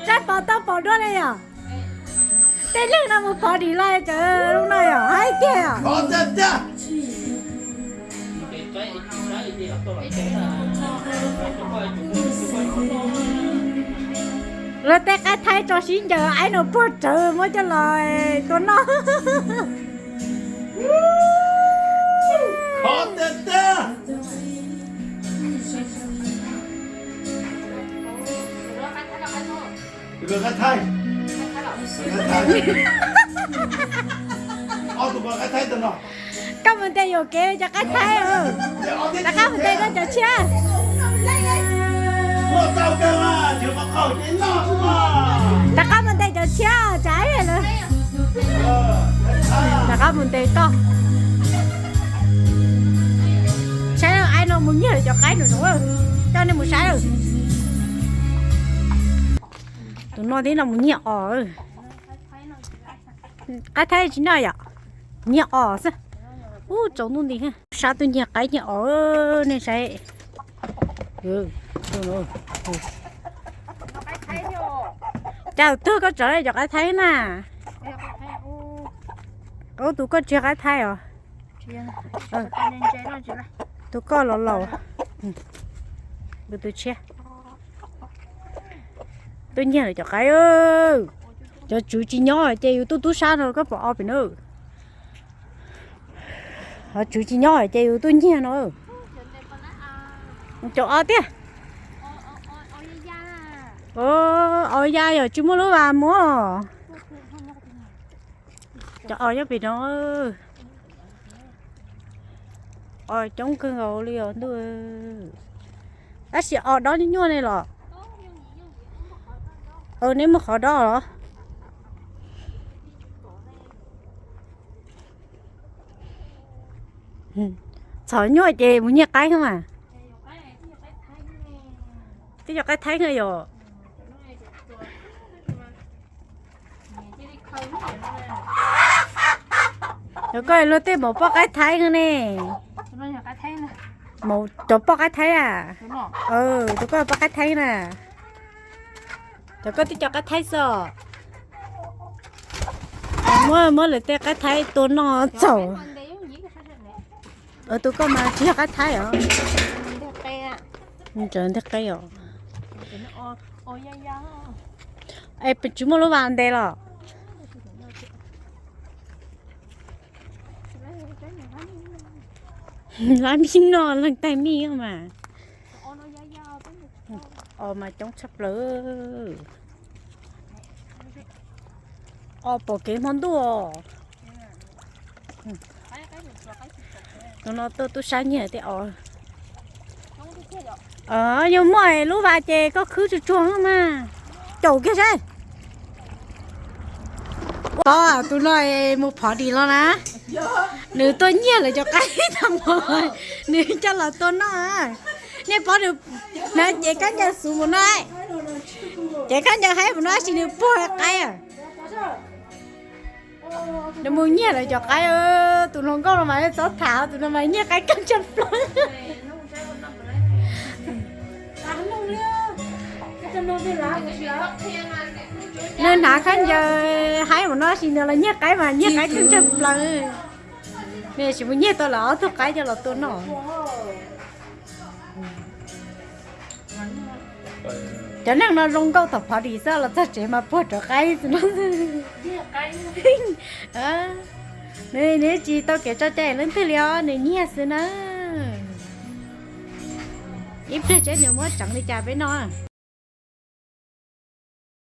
Sab pov tau pom dua li yom. Tej neeg no mus pov dim los cov lub no yom, haib tiag yom. Lawv tej qaib thaib tso sib ncaws, aib no puag rawv muab coj los tua noj. Koj mus ntes yuam kev cov qaib thaib, rov qab mus ntes koj cov tshiab. Rov qab mus ntes cov tshiab, tsam ib lawm. Rov qab mus ntes koj. Saib aib no mus nyiag lawv cov qaib no, coj nej mus saib. Tus no tib no mus nyiag os. Qaib thaib tsis noj yom, nyiag os xwb. Ub, tsaus ntuj nti, sab tuaj nyiag qaib nyiag os, nej saib. Cas twg koj tso cov qaib thaib na? Ub, tus koj tsis yog qaib thaib os. Tus koj los laus. Tus tshiab. Tuaj nyiag lawv cov qaib. Cov tswv tsis nyob ces yus tuaj tub sab no koj pom o pem na. Cov tswv tsis nyob ces yus tuaj nyiag no. Cov o tiag. O ya yog tsis muaj lub vas muab. Cov o nyob pem no. O coob kawg nkaus li os ntuj. Tab sis o dob nyuaj nyuaj ne los? Neb muaj qhov dob los? Txhom nyuaj ces mus nyiag qaib mas. Twb yog qaib thaib na yom. Cov koj luag tej maum poj qaib thaib ne. Maum cov poj qaib thaib a. Tus koj poj qaib thaib na. Cov koj twb cov qaib thaib xwb. Muab, muab lawv tej qaib thaib tua noj txaus. Tus koj mas tsis yog qaib thaib os. Ntawd nteg qe os. Es tsis muaj lub vas ntes los? Lab mij noj leej tais mij mas. O mas coob tshaj plaws. O pom kev hmo ntuj os. Tus no tuaj tub sab nyiag tej o. Yog muaj lub vas ces koj khwb tsuag tsuag mas. Caum kiag seb. Tus no mus phov dim los na. Nws tuaj nyiag lawv cov qaib tag npaum, nws coj los tua noj. Nej paub nws na, cev khaub ncaws xuv mus no, cev khaub ncaws haib mus no tab sis nws puag qaib. Nws mus nyiag lawv cov qaib, tus hluas nkauj no mas txhob tham, tus no mas nyiag qaib kawg tshaj plaws. Nws hnav khaub ncaws haib mus no tab sis nws los nyiag qaib mas nyiag qaib kawg tshaj plaws. Nws tsis mus nyiag tau lawv ob tug qaib coj los tua noj. Cov neeg no zoo nkauj thaum phov dim xwb los txog tsev mas puag rawv qaib xwb no. Nws, nws tsis tau kev tso cai leej twg li os, nws nyiag xwb na. Ib pliag seb nws muab tseev li cas peb noj.